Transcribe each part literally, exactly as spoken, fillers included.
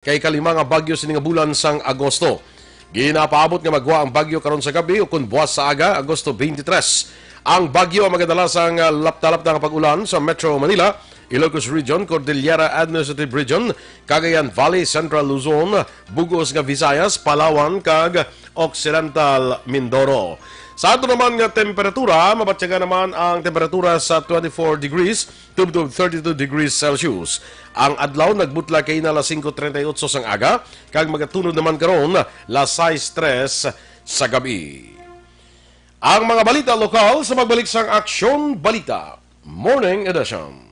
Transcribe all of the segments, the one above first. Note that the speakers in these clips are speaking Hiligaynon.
kay kalima nga bagyo sini nga bulan sang Agosto. Ginapaabot nga maggwa ang bagyo karon sa gab-i ukon buwas sa aga, Agosto twenty-three. Ang bagyo ang magadala sang, ah, laptalap nga pag-ulan sa Metro Manila, Ilocos Region, Cordillera Administrative Region, Cagayan Valley, Central Luzon, bug-os nga Visayas, Palawan, kag Occidental Mindoro. Sa ato naman nga temperatura, mabatyagan naman ang temperatura sa twenty-four degrees tubtob thirty-two degrees Celsius. Ang adlaw nagbutla kay na alas singko treinta y ocho sang aga, kag magatunod naman karon las sais tres sa gabi. Ang mga balita lokal sa pagbalik sang Aksyon Balita Morning Edition.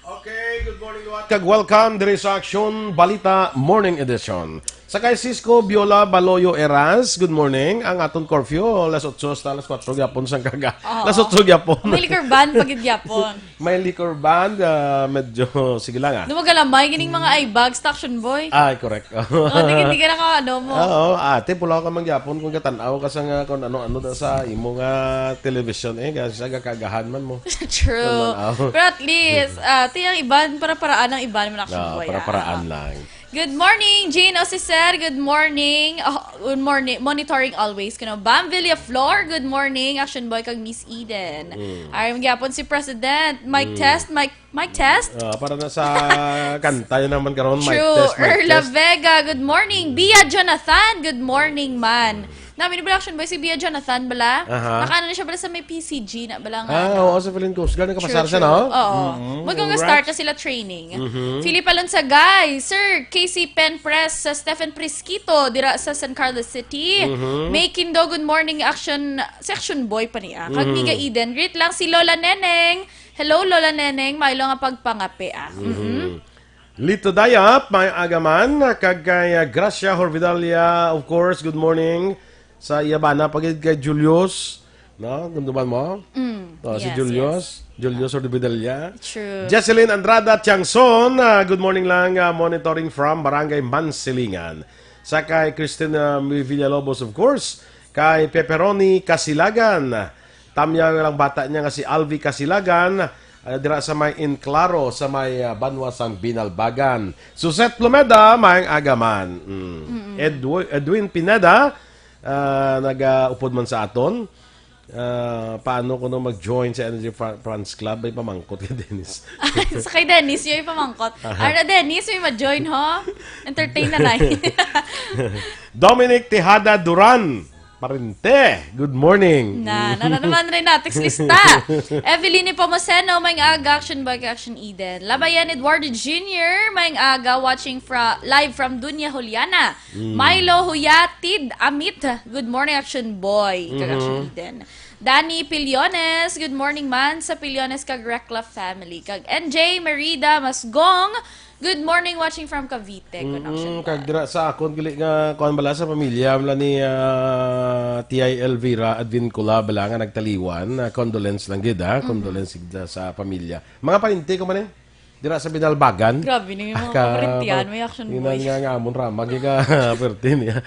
Okay, good morning, Luan. Kag welcome diri sa Aksyon Balita Morning Edition. Sa kay Cisco Biola Baloyo Eras, good morning. Ang aton curfew, alas otso hasta alas kuwatro gyapon sang kaga. Oo. Alas otso gyapon. May liquor ban pa gid gyapon. May liquor ban, ah, medyo, sige lang, ah. Dumagalamay, gining mga eye bags, Action Boy. Ay, correct. Oh, di, di ka naka, ano mo. Oo, ate, pulaw ka man gyapon kung gatan-aw ka sa nga kung ano-ano da sa imo nga television, eh, kasi sa gakagahan man mo. True. Yan man, ah. Pero at least, ah, ti ang iban, para-paraan ang iban, man, Action Ah, Boy, ah. para-paraan lang. Good morning, Jean Osiser. Good morning. Oh, good morning. Monitoring always. Kuno, Bam Villaflor, good morning. Action Boy kag Miss Eden. Mm. Ay, magyapon si President. Mic Mm. test, mic, mic test. Ah, para na sa kanta, yun naman karon. Mic True. test, mic Erla test. Vega, good morning. Bia Jonathan, good morning, man. Namin ni Action Boy, si Bia Jonathan bala. Aha. Nakaano na siya bala sa may P C G na bala nga, Ah, ano. oo, sa Philippine Coast Guard, nakapasar True, siya, true. no? Oo. Mm, Magkong congrats. start na sila training. Mhm. Philip Alonsagay, Sir K C Pen Press, sa Stephen Prisquito, dira sa San Carlos City. Mhm. May Kindo, good morning, Action, Section Boy pa niya. Kag Mhm. Miga Eden, greet lang si Lola Neneng. Hello, Lola Neneng, mailo nga pagpangape, ah. Mhm. Mhm. Lito Dayap, may agaman, kag kay, ah, Gracia Horvidalia, of course, good morning. Sa iya bana, pagid kay Julius, no? Dunduman mo? Mm, Oh, si yes, Julius, yes. Julius Horvidalia. True. Jesselyn Andrada Tiangson, ah, good morning lang, ah, monitoring from Barangay Mansilingan. Sa kay Christine, ah, Villalobos, of course. Kay Pepperoni Casilagan. Tamya lang bata niya nga si Alvi Casilagan, ah, dira sa may Enclaro, sa may, ah, banwa sang Binalbagan. Suzette Lumeda, maayong aga man. Mm. Mm-mm. Edw-, Edwin Pineda, ah, nagaupod man sa aton. Ah, paano kuno mag-join sa Energy Fran-, Friends Club? May pamangkot ka, Dennis. Sa kay Dennis, yung pamangkot. Aha. Ara, Dennis, may ma-join, ho? Entertain na lang. Dominic Tejada Duran. Parente, good morning. Na, na, na naman rin na, text lista. Evelyn Nepomuceno, may aga, Action Boy, Action Eden. Labayan Eduardo Junior, may aga, watching fra-, live from Dunya Juliana. Mm. Milo Huyatid Amit, good morning, Action Boy, kag Action Mhm. Eden. Danny Pillones, good morning man sa Pillones kag Recla family. Kag N J Merida Masgong, good morning, watching from Cavite, Mm, Connection kag Bar. dira sa akon, gali nga, kuwan bala sa pamilya, mula ni, ah, T I Elvira Advincula bala nga nagtaliwan. Ah, condolence lang gid, ha? Mm-hmm. Condolence gid sa pamilya. Mga parente ko man eh. Dira sa Binalbagan. Grabe na yung mga Ah, ka-, kaparentihan, pa-, may action yun boy. Ang nga, nga amon rama, giga, perti niya.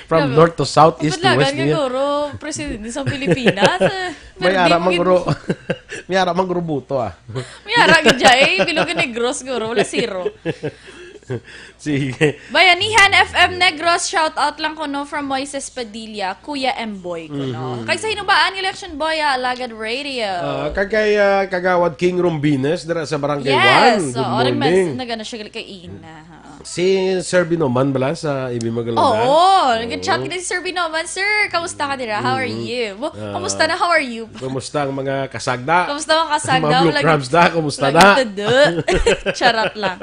From Grabe. North to south, east to Kapatlagan west nga niya. guro, presidente sa Pilipinas, eh. May Pwerte ara mo man gid. guro. May ara man guro buto, ah. May ara gid siya, eh. Bilog Negros, guro. Wala zero. Sige. Bayanihan F M Negros, shout out lang ko, no, from Moises Padilla, Kuya Emboy ko, no. Mhm. Kag sa Hinubaan, election boy, ah, Alagad Radio. Ah, kag kay, ah, Kagawad King Rombines, dira sa Barangay Yes, One. Good oo, morning. nagmes-, nag-ano siya kay Ina, ha. Si Sir Binoman bala sa Ibi Magalona? Oo, nag-chat Oo. kita si Sir Binoman. "Sir, kamusta ka dira? How are Mhm. you?" Wo, Ah, kamusta na? How are you? Kumusta ang mga kasagda? Kamusta ang kasagda? Mga Blue Wala Crabs gid, da? Kumusta wala na? gid tudo. Charot lang.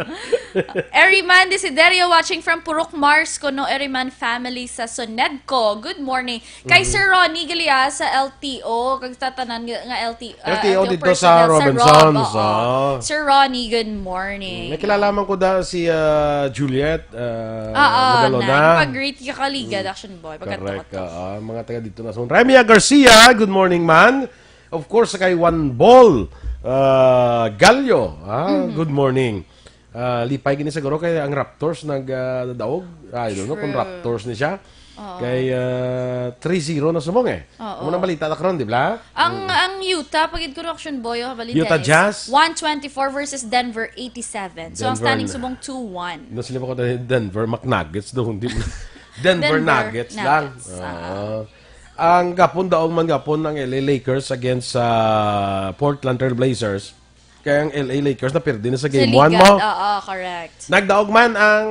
Eriman Desiderio watching from Purok Mars, kuno Eriman family sa Sonedco. Good morning. Kay Mhm. Sir Ronnie Galia sa L T O, kag tatanan nga, nga L T O, ah, L T O L T O dito sa personnel sa Robinsons, Rob, oo. ah. Sir Ronnie, good morning. May kilala man ko da si, ah, Juliet, ah, Oo, Magalona. na, pag-greet ka kaligad, Mm. Action Boy, pagkadto Correct, ka to. oo. Mga taga dito na. So, Remia Garcia, good morning, man. Of course, kay Juan Bol, ah, Gallo, ah, Mhm. good morning. Ah, lipay gini siguro kay ang Raptors nag, ah, daog. I don't know kung True. Raptors ni siya. Oo. Kay, ah, three zero na subong eh. Oo. Amo nang balita na karon, di ba? Ang, Mm. ang Utah, pagid ko, Action Boy, oh, Valentez. Utah Jazz? One twenty-four versus Denver eighty-seven. So, ang Denver standing na. Subong two one. Nasiling ako dahil Denver McNuggets daw, hindi mo. Denver Denver Nuggets lang. Nuggets, ah. Oo. Ang gapon daw man gapon ang L A Lakers against sa Portland Trail Blazers. Kaya ang L A Lakers na perde na sa Sa game one ligat, mo. Oo, correct. Nagdaog man ang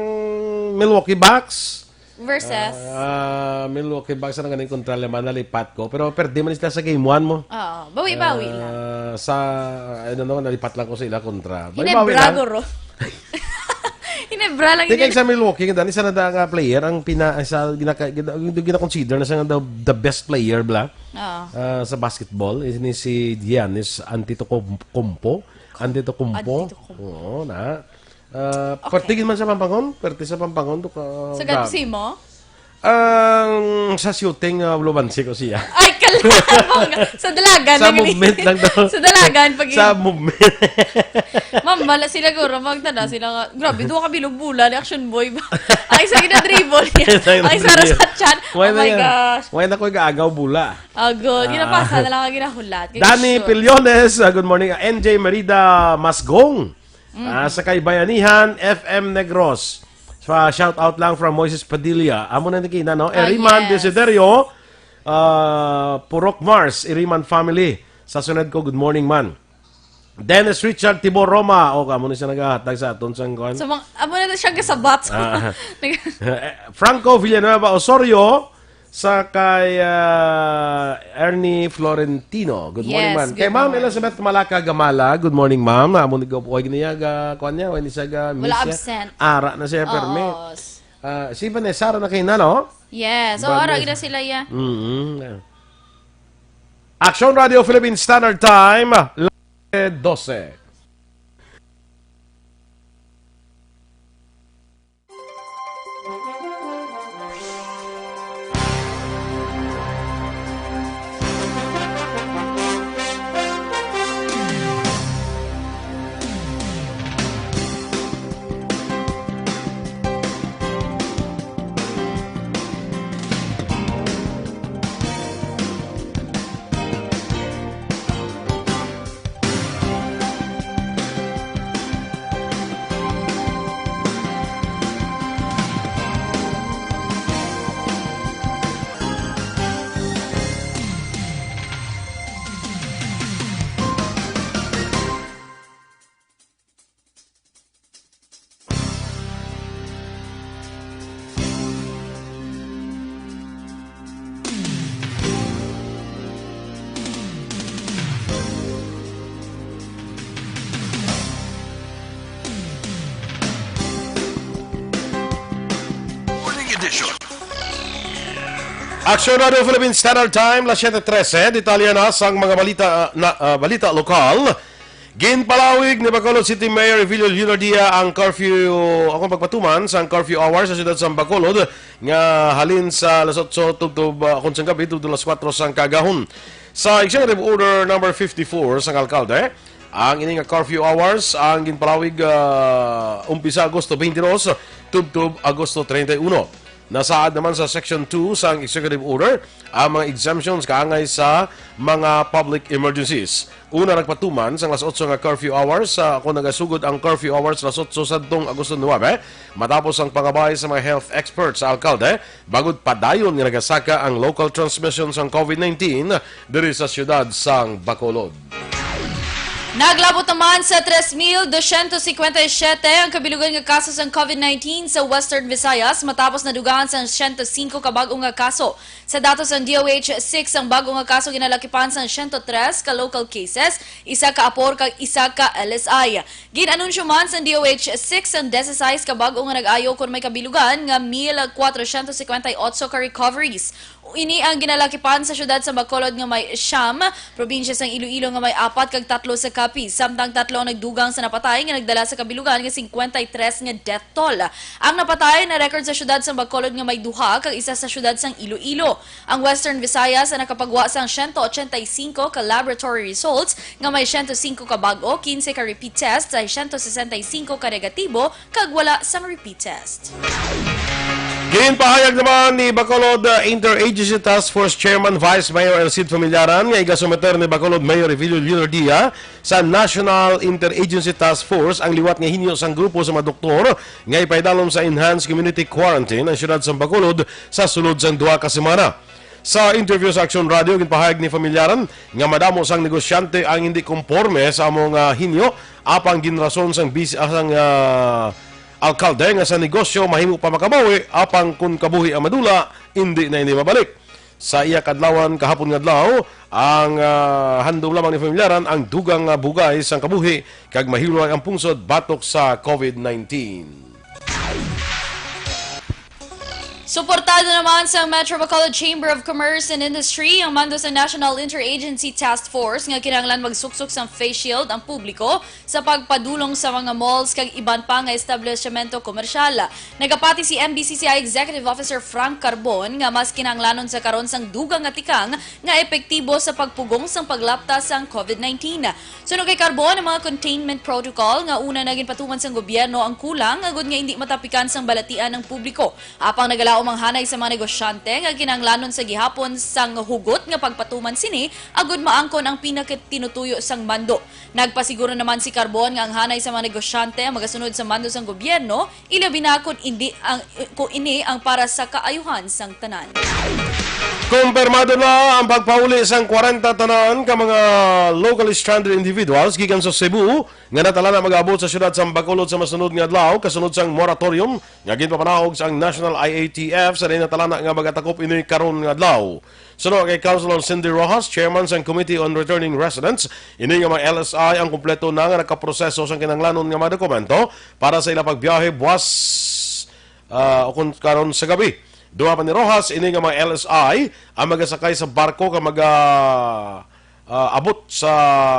Milwaukee Bucks. Versus? Ah, Milwaukee Bucks na ganing kontra naman, nalipat ko. Pero perde man sila sa game one mo. Oo, bawi-bawi lang. Ah, sa, I don't know, nalipat lang ko sa ila kontra. Bawi-bawi Hinebra, lang. Guro. Hinebra lang. Tingkay yun. Sa Milwaukee, nga dani, isa na da nga player, ang pina-, sa ginaka-, gina-, yung gina-consider na siya nga the, the best player, bla? Oo. Ah, sa basketball, is ni si Giannis Antetokounmpo. Antetokounmpo. Antetokounmpo. Oo, na. Ah, Okay. Perti gid man sa Pampangon, perti sa Pampangon, to ka, Sa ga- Gatsimo? Ang sa shooting, ah, lumansi ko siya. Ay, kalabang! Sa dalagan Sa lang ni- movement lang daw. Sa dalagan, pag Sa movement. Ma'am, bala sila, guro, magtanda sila nga. Grabe, duha ka bilog bula ni Action Boy ba? Ay, sa gina-dribble niya. Sa Ay, sa gina-dribble. Sa chan. Why Oh na my yan? Gosh. Why na ko gaagaw bula? Oh, good. Ah. Ginapasa na lang ang ginahulat. Kay Danny shoot. Pillones, ah, good morning. Ah, N J Merida Masgong. Mm. Ah, sa kay Bayanihan, F M Negros. So, ah, shout out lang from Moises Padilla. Amo na ni Kina, no? Ah, Eriman yes. Desiderio, ah, Purok Mars, Iriman family. Sa sunod ko, good morning, man. Dennis Richard Tibor Roma. O, kamo ni siya nagahatag sa aton sang kuan. Sa mga, amo na siya gasabat. Ah. Nag- Franco Villanueva Osorio, sa kay, ah, Ernie Florentino. Good morning, Yes, ma'am. Kay good Ma'am morning. Elizabeth Malaka Gamala. Good morning, ma'am. Amo ni Gop-, oy, niya ga, kuan niya, oy, ni siya ga, Wala miss siya. Absent. Ara na siya, permi. Oo. Ah, si Vanessa, ara na kayo na, no? Yes. O, Vanessa. Ara, gina sila, ya. Mm-hmm. Action Radio Philippine Standard Time, dose. Morning edition. Action Radio Philippine Standard Time, las siete trese. Detalye na sang mga balita, ah, na, ah, balita lokal. Ginpalawig ni Bacolod City Mayor Evelio Leonardia ang curfew, akong pagpatuman sang curfew hours sa siyudad sang Bacolod nga halin sa alas otso tubtob, ah, akon sang gabi tubtob alas kuwatro sang kaagahon. Sa Executive Order number fifty-four sang alkalde, ang ini nga curfew hours ang ginpalawig, ah, umpisa Agosto twenty-two tubtob Agosto treinta y uno. Nasaad naman sa Section two sang Executive Order ang mga exemptions kaangay sa mga public emergencies. Una, nagpatuman sang alas otso nga curfew hours, sa ako nagasugod ang curfew hours alas otso sadtong Agosto nuebe, matapos ang pangabay sa mga health experts sa alkalde, bangod padayon nga nagasaka ang local transmission sang COVID nineteen diri sa siyudad sang Bacolod. Naglabot naman sa tres mil dosyentos cincuenta y siete ang kabilugan nga kaso sang COVID nineteen sa Western Visayas, matapos nadugahan sang siyento singko ka bag-o nga kaso. Sa datos sang D O H six, ang bag-o nga kaso ginalakipan sang siyento tres ka local cases, isa ka apor kag isa ka L S I. Gin-anunsyo man sang D O H six ang dise-sais ka bag-o nga nag-ayo, kon may kabilugan nga mil kwatrosyentos cincuenta y ocho ka recoveries. Ini ang ginalakipan sa siyudad sa Bacolod nga may siyam, probinsya sang Iloilo nga may apat, kag tatlo sa Capiz, samtang tatlo ang nagdugang sa napatay nga nagdala sa kabilugan nga cincuenta y tres nga death toll. Ang napatay na-record sa siyudad sang Bacolod nga may duha, kag isa sa siyudad sang Iloilo. Ang Western Visayas ang nakapagwa sang siyento ochenta y singko ka laboratory results nga may siyento singko ka bag-o, kinse ka repeat test, sa siyento sesenta y singko ka negatibo, kag wala sang repeat test. Ginpahayag naman ni Bacolod, uh, Interagency Task Force Chairman Vice Mayor Elcid Familiaran nga igasumiter ni Bacolod Mayor Revilio Leonardia sa National Interagency Task Force ang liwat nga hinyo sang grupo sa mga doktor nga ipaidalom sa enhanced community quarantine ang siyudad sang Bacolod sa sulod sang duha ka semana. Sa interview sa Aksyon Radio, ginpahayag ni Familiaran nga madamo sang negosyante ang hindi komporme sa amo nga hinyo, apang ginrason sang bis-, ah, sang, ah, alkalde nga sa negosyo mahimo pa makabawi, apang kun kabuhi ang madula, indi na ini mabalik. Sa iya kadlawan kahapon nga adlaw, ang, ah, handom lamang ni Familiaran ang dugang nga bugay sang kabuhi kag mahilway ang pungsod batok sa covid nineteen. Suportado naman sa Metro Bacolod Chamber of Commerce and Industry ang mando sa National Interagency Task Force nga kinahanglan magsuksok sang face shield ang publiko sa pagpadulong sa mga malls kag iban pa nga establishmento komersyal. Nagapati si M B C C I Executive Officer Frank Carbon nga mas kinahanglanon sa karon sang dugang nga tikang nga epektibo sa pagpugong sang paglapta sang covid nineteen. Suno kay Carbon, ang mga containment protocol nga una na ginpatuman sang gobyerno ang kulang agud nga indi matapikan sang balatian ang publiko. Apang nagalaom ang hanay sa mga negosyante nga kinahanglanon sa gihapon sang hugot nga pagpatuman sini agud maangkon ang pinakatinutuyo sang mando. Nagpasiguro naman si Carbon nga ang hanay sa mga negosyante ang magasunod sa mando sang gobyerno, ilabi na kon indi ang, kon ini ang para sa kaayuhan sang tanan. Kumpirmado na ang pagpauli sang kwarenta tanan ka mga locally stranded individuals gikan sa Cebu nga natalana mag-abot sa siyudad sang Bacolod sa masunod nga adlaw, kasunod sang moratorium nga ginpapanahog sang National I A T F. Sa diin natalana nga magatakop ini karon nga adlaw. Suno kay Councilor Cindy Rojas, chairman sang Committee on Returning Residents, ini nga mga L S I ang kompleto na nga nakaproseso sang kinahanglanon nga mga dokumento para sa ila pagbiyahe buwas, ah, o kun karon sa gabi. Duha pa ni Rojas, ini nga mga L S I ang magasakay sa barko nga maga, ah, abot sa,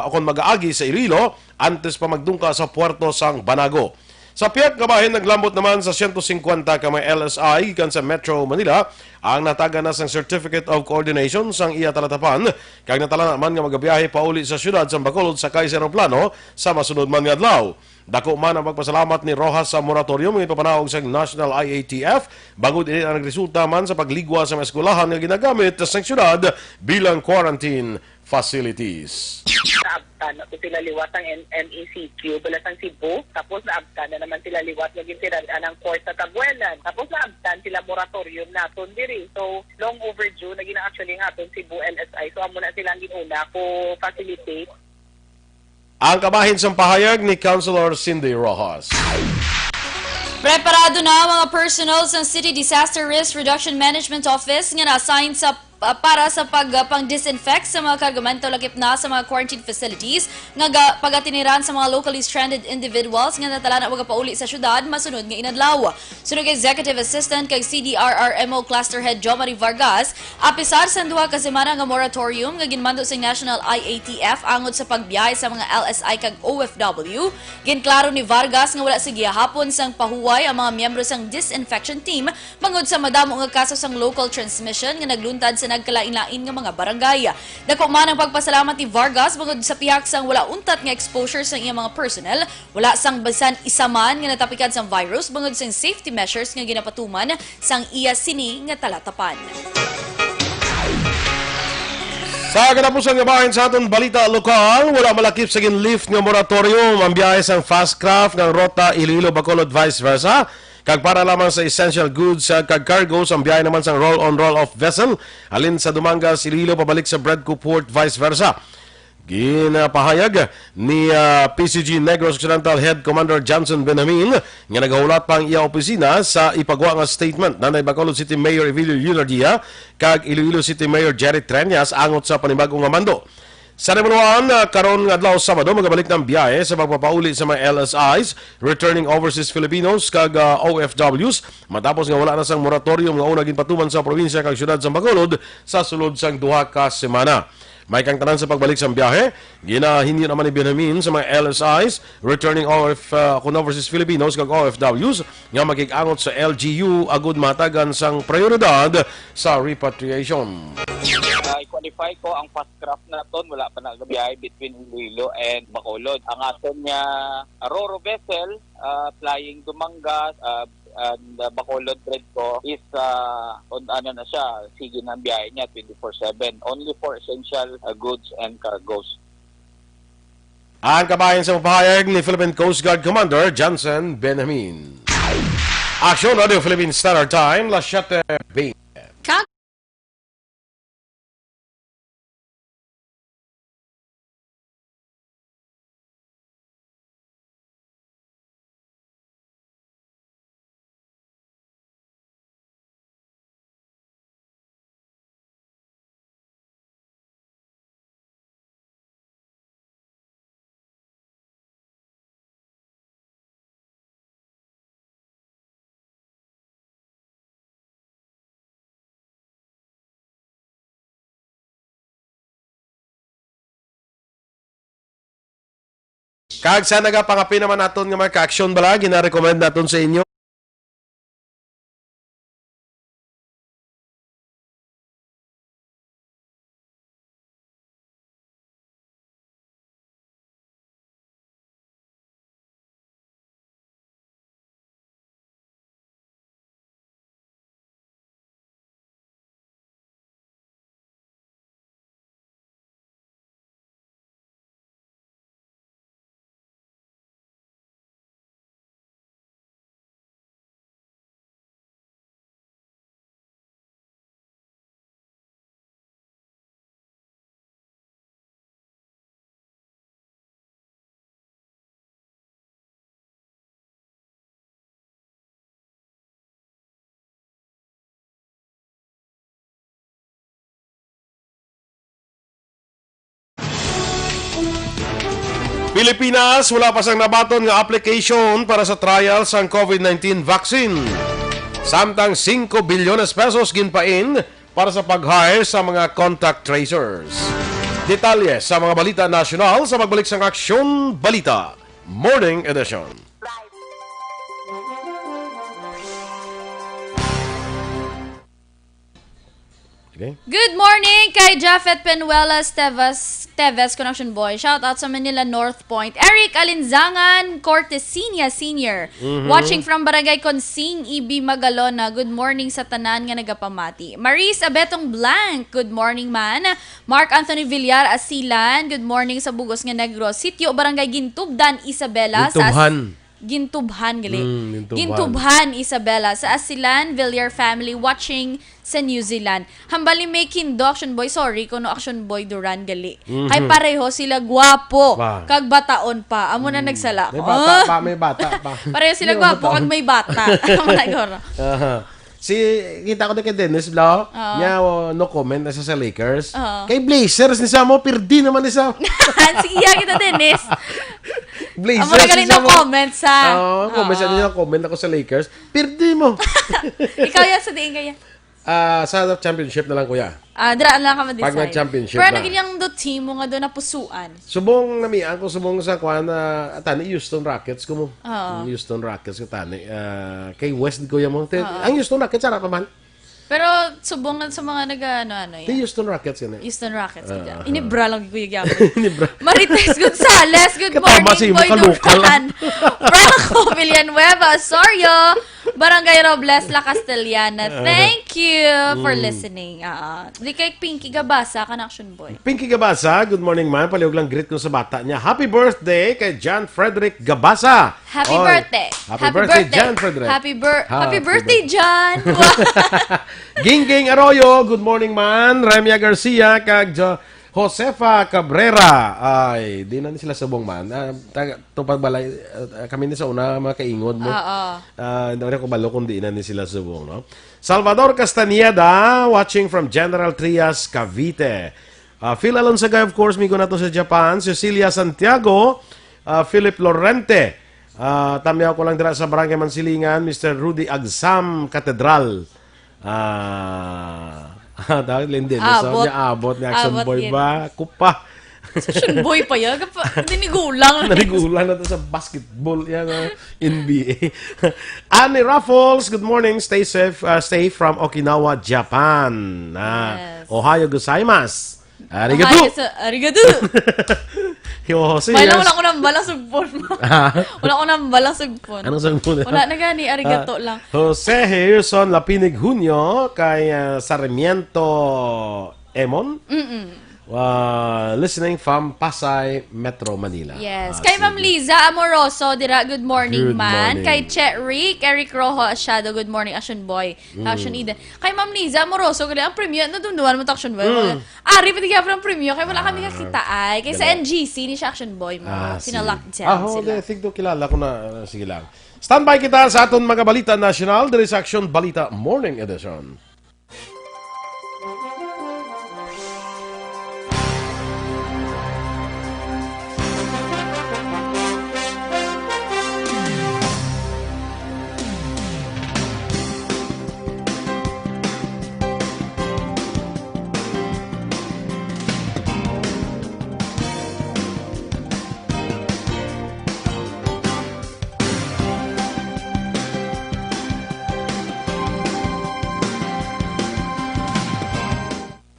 o kun magaagi sa Iloilo antes pa magdungka sa puerto sang Banago. Sa pihak nga bahin, naglambot naman sa siyento singkwenta ka mga L S I gikan sa Metro Manila ang natagan na sang Certificate of Coordination sang iya talatapan, kag natalana man nga magabiyahe pauli sa siyudad sang Bacolod sakay sa eroplano sa masunod man nga adlaw. Dako man ang pagpasalamat ni Rojas sa moratorium nga ipapanaog sang National I A T F, bangod ini ang nagresulta man sa pagligwa sa mga eskwelahan nga ginagamit sang siyudad bilang quarantine facilities. Naabtan na to sila liwat ang M-, M E C Q, bala sang Cebu. Tapos naabtan na naman sila liwat nga gintirad-an ang court sa Tabuelan. Tapos naabtan sila moratorium naton diri. So, long overdue na gina actually nga aton Cebu L S I. So, amo na sila ang ginuna ko facilitate. Ang kabahin sang pahayag ni Councilor Cindy Rojas. Preparado na ang mga personnel sa City Disaster Risk Reduction Management Office nga na-assign sa pa-, para sa pag, ah, pang-disinfect sa mga kargamento lakip na sa mga quarantine facilities nga ga-, pag-atiniran sa mga locally stranded individuals nga natalana magapauli sa syudad masunod nga inadlaw. Suno kay Executive Assistant kag C D R R M O Cluster Head Jo Marie Vargas, apisar sang duha ka semana nga moratorium nga ginmando sa National I A T F angot sa pagbiyahe sa mga L S I kag O F W, ginklaro ni Vargas nga wala sa gihapon sang pahuway ang mga miyembro sang disinfection team bangod sa madamo nga kaso sang local transmission nga nagluntad sa nagkalain-lain nga mga barangay. Dako man ang pagpasalamat ni Vargas bangod sa pihak sang wala untat nga exposure sa iyang mga personnel, wala sang bisan isa man nga natapikan sang virus bangod sang safety measures nga ginapatuman sang iya sini nga talatapan. Sa katapusan nga bahin sa aton balita lokal, wala malakip sa ginlift nga moratorium ang biyahe sang fast craft nga ruta Iloilo-Bacolod vice versa, kag para lamang sa essential goods, ah, kag cargo, ang biyahe naman sang roll-on roll-off vessel halin sa Dumangas, Iloilo pabalik sa Bredco Port vice versa. Ginapahayag ni, ah, P C G Negros Occidental Head Commander Johnson Benjamin nga nagahulat pa ang iya opisina sa ipagwa nga statement. Nanay Bacolod City Mayor Evilio Leonardia kag Iloilo City Mayor Jerry Treñas angot sa panibag-o nga mando. Sa Rebunuan, ah, karon nga adlaw Sabado, magabalik na ang biyahe sa pagpapauli sa mga L S Is, returning overseas Filipinos, kag, ah, O F Ws, matapos nga wala na sang moratorium nga una ginpatuman sa probinsya kag siyudad sa Bacolod sa sulod sang duha ka semana. May kang tanan sa pagbalik sang biyahe, ginahinyo naman ni Benjamin sa mga L S Is, returning O F, ah, kun overseas Filipinos kag O F Ws nga makig-angot sa L G U agud mahatagan sang prioridad sa repatriation. Ah, i-qualify ko ang fast craft naton, wala pa nagabiyahe between Iloilo and Bacolod. Ang aton nga Roro vessel, ah, flying Dumangas, ah, And uh, Bacolod Red Co is uh, on ano na siya, sige na ang biyahe niya twenty-four seven, only for essential uh, goods and cargos. Ang kabahin sa pahayag ni Philippine Coast Guard Commander Johnson Benjamin. Aksyon Radio Philippine Standard Time, las siete veinte. Kag- Kag sa nagapangapin naman naton nga mga ka-aksyon bala, gina-recommend naton sa inyo. Pilipinas, wala pa sang nabaton nga application para sa trial sang COVID nineteen vaccine. Samtang singko bilyones pesos ginpain para sa pag-hire sa mga contact tracers. Detalye sa mga balita nasyonal sa pagbalik sang Aksyon Balita Morning Edition. Okay. Good morning kay Japhet Penuelas Tevas, Teves, Connection Boy. Shout out sa Manila North Point. Eric Alinzangan Cortesina Senior. Mhm. Watching from Barangay Consing, E B Magalona. Good morning sa tanan nga nagapamati. Maris Abetong Blanc, good morning man. Mark Anthony Villar Asilan, good morning sa Bugos nga Negros. Sitio Barangay Gintubdan, Isabela. Sa As-, Gintubhan. Gintubhan, gali. Mm, Gintubhan. Gintubhan, Isabela. Sa Asilan, Villar family watching sa New Zealand. Hambal ni May Kindo, Action Boy, sorry, kuno Action Boy Duran, gali. Mhm. Kay pareho sila gwapo, ba, kag bataon pa. Amo na, mm, nagsala ko. May bata pa, may bata pa. Pareho sila gwapo, kag may bata. Amo na, guro. Aha. Si, kita ko na kay Dennis, bro. Oo. Niya, oh, no comment na siya sa Lakers. Oo. Kay Blazers ni Samo, pirdi naman ni Samo. Sige, kita, Dennis. Blazers. Amo na gali, no comment sa, oo, comment sa, oo, no comment ako sa Lakers. Pirdi mo. Ikaw yan, sa diin kaya? Ah, sa championship na lang, kuya. Ah, dira lang ka madisay. Pag nag-championship na. Pero naging yung do team mo nga do napusuan. Subong namian ko, subong sa kuan na, ah, tani Houston Rockets ko mo. Oo. Yung Houston Rockets ko tani. Ah, kay West ko yan mo. Te-, oo, ang Houston Rockets, sarap naman. Pero subong na sa mga nag-ano-ano yan. Ti Houston Rockets yan eh. Houston Rockets, ah, gid yan. Inibra lang ko yung gyapon. Inibra. Marites Gonzales, good morning, Boy Duran. Katama si Makaluka lang. Franco Villanueva Osorio, Barangay Robles, La Castellana. Ah. Thank you for, mm, listening. Ah, di kay Pinky Gabasa, Connection Boy. Pinky Gabasa, good morning, ma'am. Palihog lang greet ko sa bata niya. Happy birthday kay John Frederick Gabasa. Happy birthday. Oy, happy birthday, John Frederick. Happy bir-, happy birthday, John. Gingging Arroyo, good morning, man. Remia Garcia, kag Jo-, Josefa Cabrera. Ay, di na ni sila subong, man. Ah, taga, to pagbalay, ah, kami ni sa una, mga kaingod mo. Oo. Ah, hindi ko balo kung di na ni sila subong, no? Salvador Castañeda, watching from General Trias, Cavite. Ah, Phil Alonsagay, of course, migo nato sa Japan. Cecilia Santiago, ah, Philip Lorente. Ah, tamiyaw ko lang dira sa Barangay Mansilingan, Mister Rudy Agsam Catedral. Ah, ah, tawag, Linden. Abot. Niya, abot ni Action Boy ba? Kupa. Action Boy pa yan. Kapa-, nanigulang. Nanigulang na to sa basketball yan, ah, N B A. Annie Raffles, good morning. Stay safe, ah, stay from Okinawa, Japan. Ah, yes. Ohayo gozaimasu. Arigato! Hi, sa, arigato! Yo, Jose, May lang, yes. Wala ko nang balang sugpon. Ah. Wala ko nang balang sugpon. Anong sugpon? Wala na gani, arigato Ah, lang. Jose Herson Lapinig Junio kay, ah, Sarmiento Emon. Mm-mm. Uh, listening from Pasay, Metro Manila. Yes. Ah, Kay Ma'am sige. Liza Amoroso, dira, good morning, Good man. morning. Kay Che Rick, Eric Rojo Asiado, good morning, Action Boy. Mm. Action Eden. Kay Ma'am Liza Amoroso, gali ang premium, nadumduman mo to, Action Boy. Mm. Ari, pwede kaya from premium, kaya wala kami Ah, kakita ay. Kay sa gala. N G C, ni siya Action Boy mo. Ah, Sina sige. Lockdown Ah, ho, sila. di, I think do kilala ko na. Ah, sige lang. Standby kita sa aton mga balita nasyonal, diri sa Action Balita Morning Edition.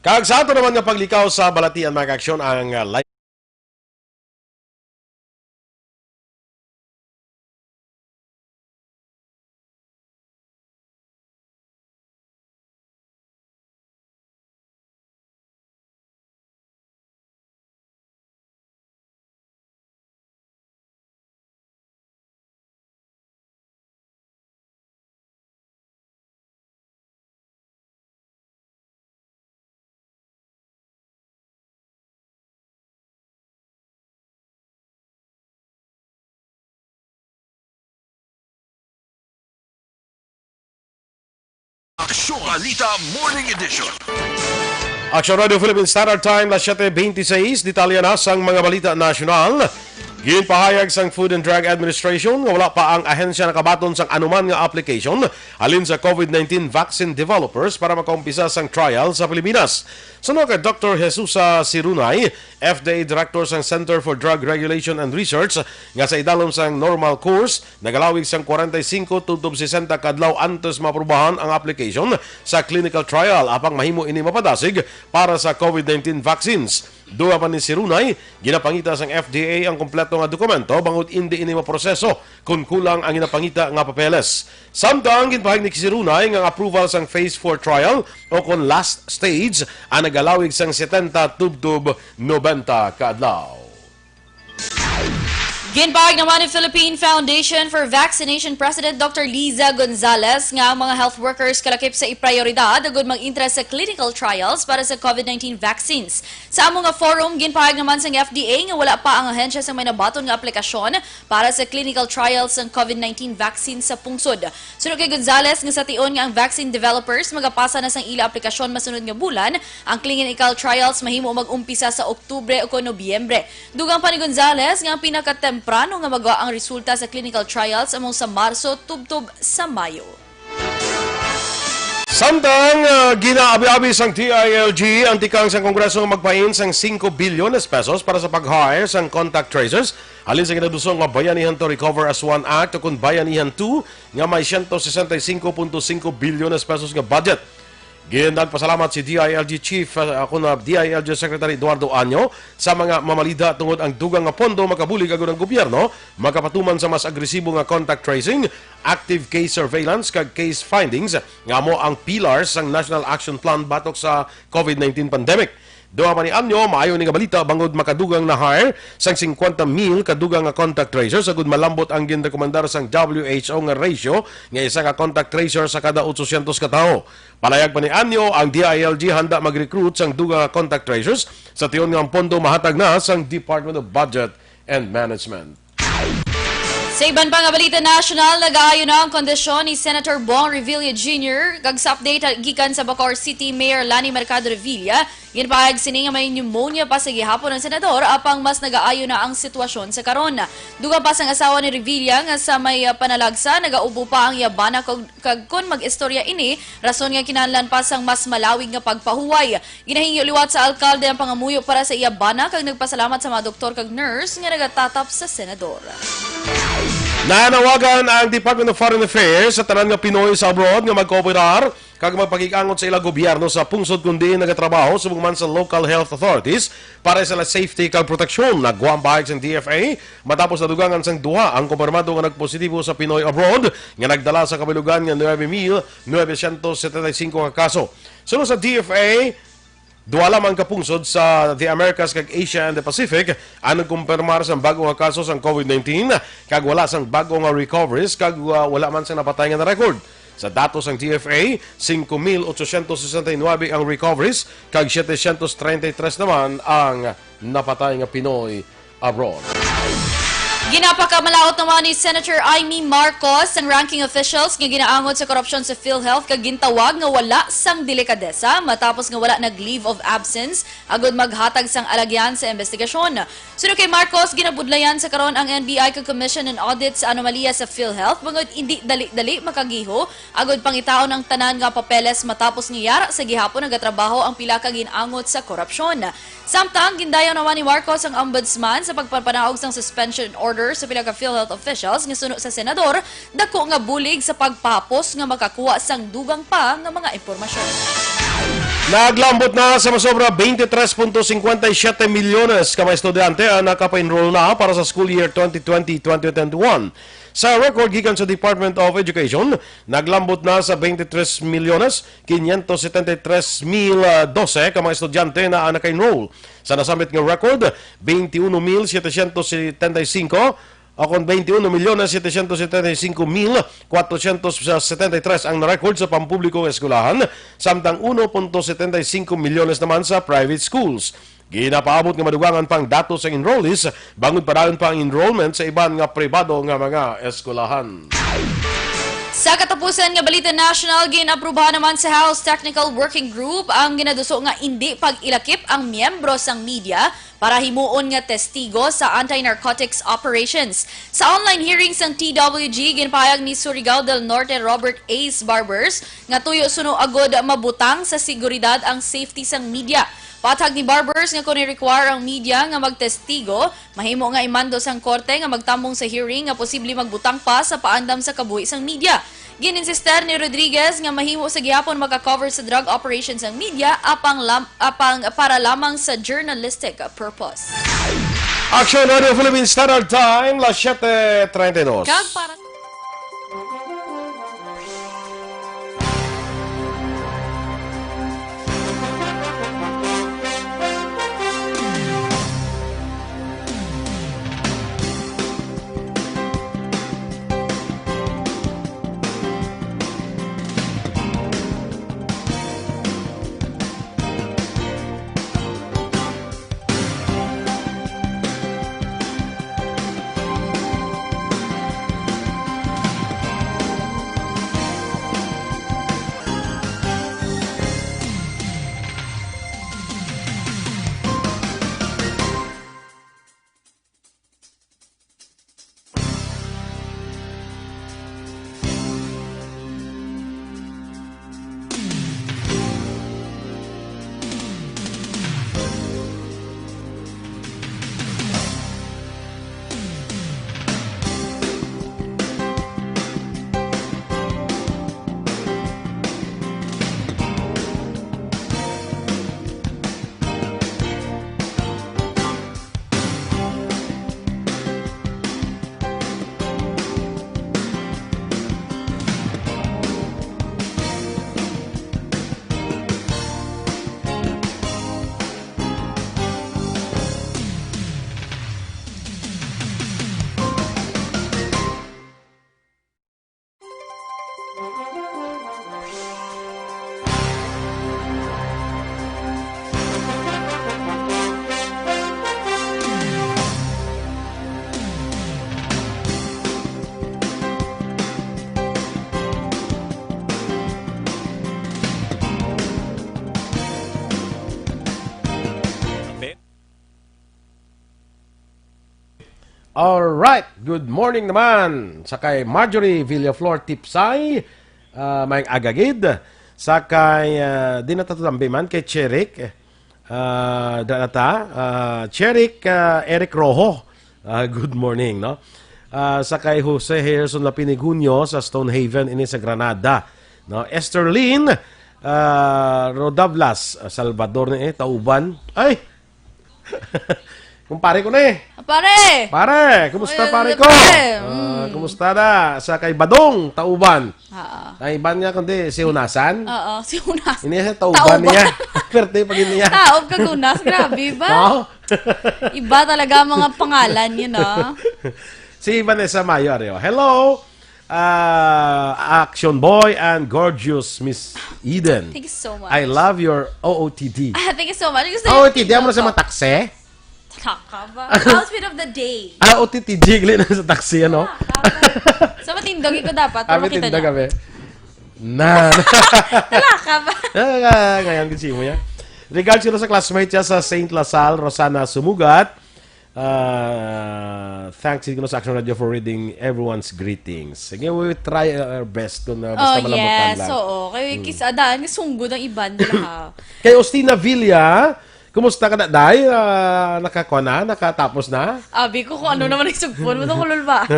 Kag sa ato naman nga paglikaw sa balatian, mga kaaksyon, ang, uh, live Aksyon Balita Morning Edition. Aksyon Radio Philippine Standard Time, las siete veintiséis. Detalye na sang mga balita nasyonal. Ginpahayag sang Food and Drug Administration nga wala pa ang ahensya nakabaton sang anuman nga application halin sa COVID nineteen vaccine developers para makaumpisa sang trial sa Pilipinas. Suno kay Doktor Jesusa Sirunay, F D A Director sang Center for Drug Regulation and Research, nga sa idalom sang normal course, nagalawig sang kwarenta y singko tubtob sesenta ka adlaw antes maaprubahan ang application sa clinical trial, apang mahimo ini mapadasig para sa COVID nineteen vaccines. Dugang pa ni Sirunay, ginapangita sang F D A ang kompleto nga dokumento bangod indi ini maproseso kon kulang ang ginapangita nga papeles. Samtang ginpahayag ni Sirunay nga ang approval sang phase four trial o kon last stage ang nagalawig sang setenta tubtob nobenta ka adlaw. Ginpahayag naman ni Philippine Foundation for Vaccination President Doctor Liza Gonzalez nga ang mga health workers kalakip sa iprioridad agud mag-entra sa clinical trials para sa COVID nineteen vaccines. Sa amo nga forum, ginpahayag naman sang F D A nga wala pa ang ahensya sang may nabaton nga aplikasyon para sa clinical trials sang COVID nineteen vaccine sa pungsod. Suno kay Gonzalez, nga sa tion nga ang vaccine developers magapasa na sang ila aplikasyon masunod nga bulan, ang clinical trials mahimo mag-umpisa sa Oktubre o kon Nobyembre. Dugang pa ni Gonzalez nga ang pinakatemprano nga magawa ang resulta sa clinical trials amo sa Marso tubtob sa Mayo. Samtang, ah, ginaabi-abi sang D I L G ang tikang sang Kongreso nga magpain sang singko bilyones pesos para sa pag-hire sang contact tracers halin sa ginaduso nga Bayanihan to Recover as One Act o kon Bayanihan two nga may siyento sesenta y singko punto singko bilyones pesos nga budget. Ginagpasalamat si D I L G Chief, ah, ako na D I L G Secretary Eduardo Año sa mga mamalida tungod ang dugang nga pondo makabulig agud ang gobyerno makapatuman sa mas agresibo nga contact tracing, active case surveillance kag case findings nga amo ang pillars sang National Action Plan batok sa COVID nineteen pandemic. Dugang pa ni Año, maayo ni nga balita bangod makadugang na-hire sang singkwenta mil kadugang nga contact tracers agud malambot ang ginrekomendar sang W H O nga ratio nga isa ka contact tracer sa kada otsosyentos ka tawo. Palayag pa ni Año, ang D I L G handa mag-recruit sang dugang nga contact tracers sa tion nga ang pondo mahatag na sang Department of Budget and Management. Sa iban pa nga balita nasyonal, nagaayo na ang kondisyon ni Senator Bong Revilla Junior. Kag sa update gikan sa Bacoor City Mayor Lani Mercado Revilla, ginpahayag sini nga may pneumonia pa sa gihapon ang senador, apang mas nagaayo na ang sitwasyon sa karon. Dugang pa sang asawa ni Revilla nga sa may, ah, panalagsa, nagaubo pa ang iya bana kag, kag kon mag-istorya ini, rason nga kinahanglan pa sang mas malawig nga pagpahuway. Ginahingyo liwat sa alkalde ang pangamuyo para sa iya bana kag nagpasalamat sa mga doktor kag nurse nga nagatatap sa senador. Nanawagan ang Department of Foreign Affairs sa tanan nga Pinoy sa abroad nga magkooperar kag magpakig-angot sa ilang gobyerno sa pungsod, kundi nagatrabaho subong man sa local health authorities para sa ila safety kag proteksyon. Nagwa ang pahayag sang D F A matapos nadugangan sang duha ang kumpirmado nga nagpositibo sa Pinoy abroad nga nagdala sa kabilugan nga nuebe mil novecientos setenta y cinco ka kaso. Suno sa D F A, duha lamang ka pungsod sa the Americas kag Asia and the Pacific ang nagkumpirmar sang bag-o nga kaso sang COVID nineteen, kag wala sang bag-o nga recoveries, kag, uh, wala man sang napatay nga na-record. Sa datos sang D F A, singko mil otsosyentos sesenta y nuebe ang recoveries, kag setecientos treinta y tres naman ang napatay nga Pinoy abroad. Ginapakamalaut naman ni Senator Imee Marcos ang ranking officials nga ginaangot sa korupsyon sa PhilHealth, kag gintawag nga wala sang delikadesa matapos nga wala nag-leave of absence agud maghatag sang alagyan sa investigasyon. Suno kay Marcos, ginabudlayan sa karon ang N B I kag Commission on Audit sa anomalya sa PhilHealth, bangod indi dali-dali makagiho agud pangitaon ang tanan nga papeles matapos nga yara sa gihapon nagatrabaho ang pila ka gin-angot sa korupsyon. Samtang gindayaw naman ni Marcos ang ombudsman sa pagpapanaog sang suspension order sa pila ka PhilHealth officials nga suno sa senador, dako nga bulig sa pagpahapos nga makakuha sang dugang pa nga mga impormasyon. Naglambot na sa masobra twenty-three point fifty-seven milyones ka mga estudyante ang nakapa-enroll na para sa school year twenty twenty, twenty twenty-one. Sa record gikan sa Department of Education, naglambot na sa twenty-three milyones quinientos setenta y tres mil dose ka mga estudyante na ang naka-enroll. Sa nasambit nga record, twenty-one mil setecientos setenta y cinco o kon twenty-one milyones setecientos setenta y cinco mil cuatrocientos setenta y tres ang na-record sa pampubliko nga eskwelahan, samtang uno punto setenta y cinco milyones naman sa private schools. Ginapaabot nga madugangan pa ang datos sa enrollees, bangod padayon pa ang enrollment sa iban nga pribado nga mga eskwelahan. Sa katapusan nga balita national, gin-aprubahan naman sa House Technical Working Group ang ginaduso nga indi pag-ilakip ang miyembro sang media para himuon nga testigo sa anti-narcotics operations. Sa online hearing sang T W G, ginpahayag ni Surigao del Norte Robert Ace Barbers nga tuyo suno agud mabutang sa seguridad ang safety sang media. Pathag ni Barbers nga kon i-require ang media nga magtestigo, mahimo nga imando sang korte nga magtambong sa hearing nga posible magbutang pa sa paandam sa kabuhi sang media. Gin-insister ni Rodriguez nga mahimo sa gihapon maka-cover sa drug operations ang media apang lam-, apang para lamang sa journalistic purpose. Action Radio Philippine Standard Time, las siete treinta y dos. Kag para Alright, good morning naman sa kay Marjorie Villaflor Tipsay, ah, may agagid, sa kay, ah, di na tatambi man, kay Cherik, ah, da na ta, ah, Cherik, ah, Eric Rojo. Ah, good morning, no? Ah, sa kay Jose Harrison Lapinigunyo sa Stonehaven, ini sa Granada. No, Esther Lynn, ah, Rodavlas, ah, Salvador ni eh, Tauban. Ay! Kumpare ko na eh. Pare! Pare, kumusta Uy, pare ko? pare, Ah, mm. Kumusta na? Sa kay Badong, Tauban. Ah, Ay, iban niya kundi si Unasan. Oo, si Unas. Ini siya Tauban Tauban. Niya. Perte pag niya. Taob kag Unas, grabe ba? No? Iba talaga ang mga pangalan yun, ah. Si Vanessa Mayo, Areo. Hello, uh, Action Boy and gorgeous Miss Eden. Thank you so much. I love your O O T D. Ah, thank you so much. Gusto O O yung T D, amo na sa TikTok. Mataksi? Taka ba? Outfit of the day. Ah, O T T G, gali na sa taxi, ano? Taka ba? So, matindog ko dapat. Ah, Para makita matindog niya. Kami. Na. Taka ba? Ah, ngayon, kasi mo yan. Regards ko sa classmate siya sa Saint Lasal, Rosana Sumugat. Uh, thanks, Igno, sa Action Radio for reading everyone's greetings. Sige, we will try our best kung uh, basta Oh, malamutan yes. lang. Oo. Kay kisa daan, sunggod ang iban nila, ha. Kay Ostina Villa, kumusta ka na, Day? Ah, nakakuha na? Nakatapos na? Abi ko kung ano naman ang sugpon mo, tungkulol ba?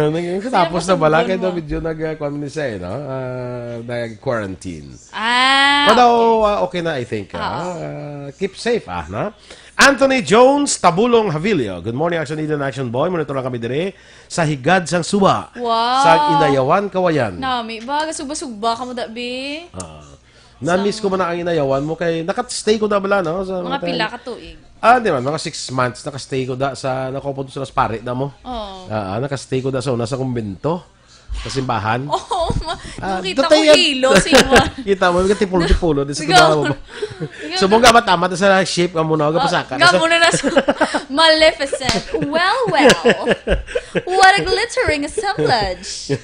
Tapos na bala? Sino Kaya daw mo? Medyo nag-kuha ni siya, eh, no? Ah, nag-quarantine. Ah, Pero daw, ah, okay na, I think. Oo. Ah, keep safe, ah, no? Anthony Jones, Tabulong Havilio. Good morning, Action Leader and Action Boy. Monitor lang kami dire sa Higad sang Suba. Wow. Sa Inayawan, Kawayan. Nami ba? Gasugba-sugba ka mo, dabi? Ah. Na-miss ko man ang Inayawan mo kay nakastay ko na bala, no? Sa Mga pila ka tuig. Ah, di man, mga six months nakastay ko da sa nakupod sa pare na mo. Oo. Ah, nakastay ko da sa una sa kumbento. Sa simbahan. Oo, ma- Ah, nakita ko dutay yan. hilo si Juan. Kita mo, nagtipulo-tipulo din sa Ikaw. trabaho mo. Ikaw. So, mong gamat-amat sa shape ka muna, kapasaka. Nga muna na sa Maleficent. Well, well. What a glittering assemblage.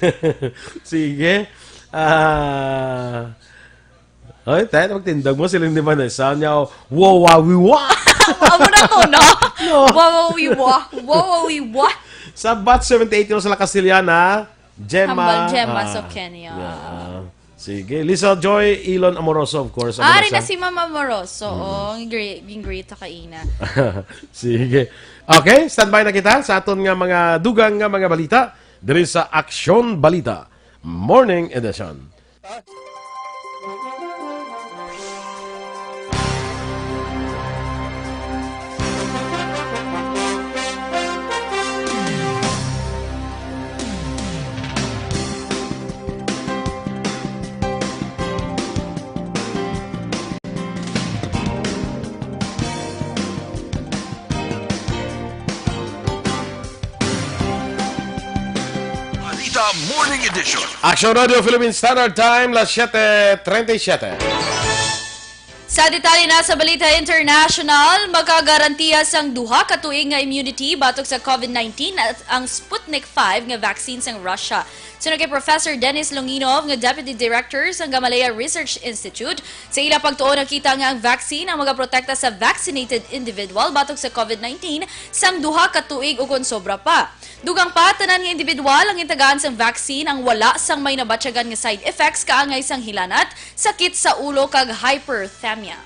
Sige. Ah. Oy, tayo, magtindog mo, siling ni Vanessa. Niya, wow, wow, wow, wow. Amo na to, no? No. Wawawiwa. Wawawiwa. Sa batch seventy-eight ko sa La Castellana, Gemma. Hambal Gemma Ah, Soqueño. Yeah. Sige. Lisa Joy Elon Amoroso, of course. Ah, Ano rin na na si Mama Moroso. Oh, yung great, yung great sa kaina. Sige. Okay, standby na kita sa aton nga mga dugang nga mga balita diri sa Aksyon Balita Morning Edition. Balita Morning Edition. Action Radio Philippine Standard Time, las siete treinta y siete. Sa detalye na sa Balita International, makagarantiya sang duha ka tuig nga immunity batok sa COVID nineteen at ang Sputnik five nga vaccine sang Russia. Suno kay Professor Dennis Longinov nga Deputy Director sang Gamaleya Research Institute, sa ila pagtuo nakita nga ang vaccine ang magaprotekta sa vaccinated individual batok sa COVID nineteen sang duha ka tuig ukon sobra pa. Dugang pa, tanan nga individual ang gintagaan sang vaccine ang wala sang may nabatyagan nga side effects kaangay sang hilanat, sakit sa ulo kag hyperthermia.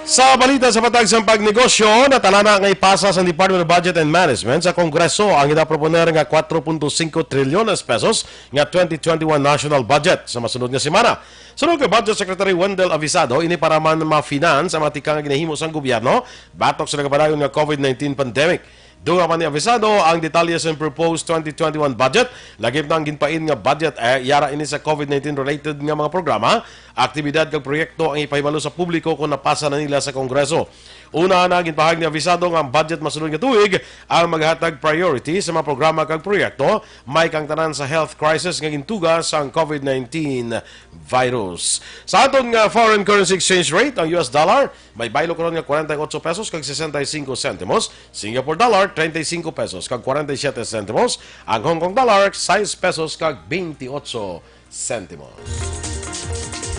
Sa balita sa patag sang pagnegosyo, natalana nga ipasa sang Department of Budget and Management sa Kongreso ang ginaproponer nga kuwatro punto singko trilyones pesos nga twenty twenty-one national budget sa masunod nga semana. Suno kay Budget Secretary Wendell Avisado, ini para man ma-finance ang mga tikang nga ginahimo sang gobyerno batok sa nagapadayon nga COVID nineteen pandemic. Dugang pa ni Avisado ang detalye sa proposed twenty twenty-one budget. Lagip na ang ginpain nga budget, eh, yara ini sa COVID nineteen related nga mga programa, aktibidad kag proyekto ang ipahibalo sa publiko kung napasa na nila sa Kongreso. Una na, ginpahayag ni Avisado nga ang budget masunod nga tuig ang maghatag priority sa mga programa kag proyekto may kang tanan sa health crisis nga gintuga sang COVID nineteen virus. Sa aton nga foreign currency exchange rate, ang U S dollar may baylo karon nga forty-eight pesos kag sesenta y cinco sentimos, Singapore dollar, treinta y cinco pesos kag forty-siete sentimos, ang Hong Kong dollar, sais pesos kag veintiocho sentimos.